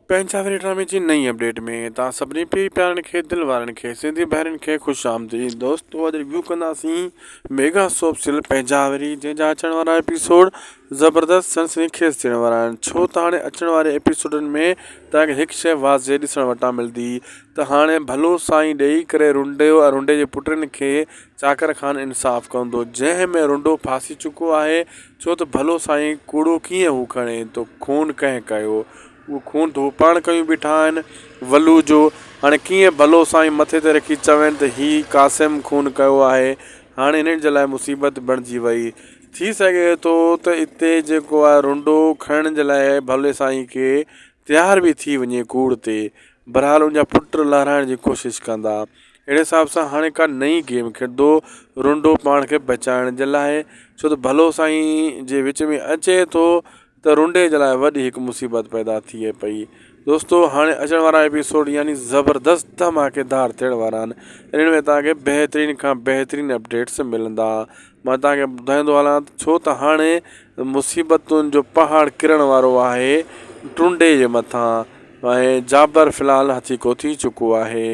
پنهنجا وري ڊرامي جي نئين اپڊيٽ ۾ توهان سڀني پيء پيارن کي دل وارن کي سنڌي ڀائرن کي خوش آمديد دوستو اڄ ريويو ڪنداسين ميگا سوپ سيريل پنهنجا وري جنهن جا اچڻ وارا ايپيسوڊ زبردست سنسني خيز ٿيڻ وارا آهن ڇو ته هاڻي اچڻ واري ايپيسوڊن ۾ توهان کي هڪ شيء واضح ڏسڻ وٽان ملندي ته هاڻي ڀلو سائين ڏيئي ڪري رنڊيو ۽ رنڊي جي پٽن کي چاڪر خان انصاف ڪندو جنهن ۾ رنڊو ڦاسي چڪو آهي ڇو ته ڀلو سائين ڪوڙو ڪيئن هو کڻي ٿو خون ڪنهن ڪيو اهو خون ته هو پاڻ ڪيون بيٺا آهن ولو جو هاڻي ڪيئن ڀلو سائين مٿي تي رکي چوين ته هي قاسم خون ڪيو آهي هاڻي هنن جي لاء مصيبت بڻجي وئي ٿي سگهي ٿو ته اتي جيڪو آهي رنڊو کڻڻ جي لاء ڀلي سائين کي تيار به ٿي وڃي ڪوڙ تي بھرحال ان جا پٽ لھرائڻ جي ڪوشش ڪندا. اھڙي حساب سان ھاڻي ڪا نئين گيم کيڏندو رنڊو پاڻ کي بچائڻ جي لاء ڇو ته ڀلو سائين جي وچ ۾ اچي ٿو ته رنڊي جي لاء وڏي ھڪ مصيبت پيدا ٿئي پئي دوستو ھاڻي اچڻ وارا ايپيسوڊ يعني زبردست ڌماڪيدار ٿيڻ وارا آھن انھن ۾ توھان کي بهترين کان بهترين اپڊيٽس ملندا مان توهان کي ٻڌائيندو هلان ته ڇو ته هاڻي مصيبتن جو پهاڙ ڪرڻ وارو آهي ٽنڊي جي مٿان ۽ جابر في الحال هٿيڪو ٿي چڪو آهي.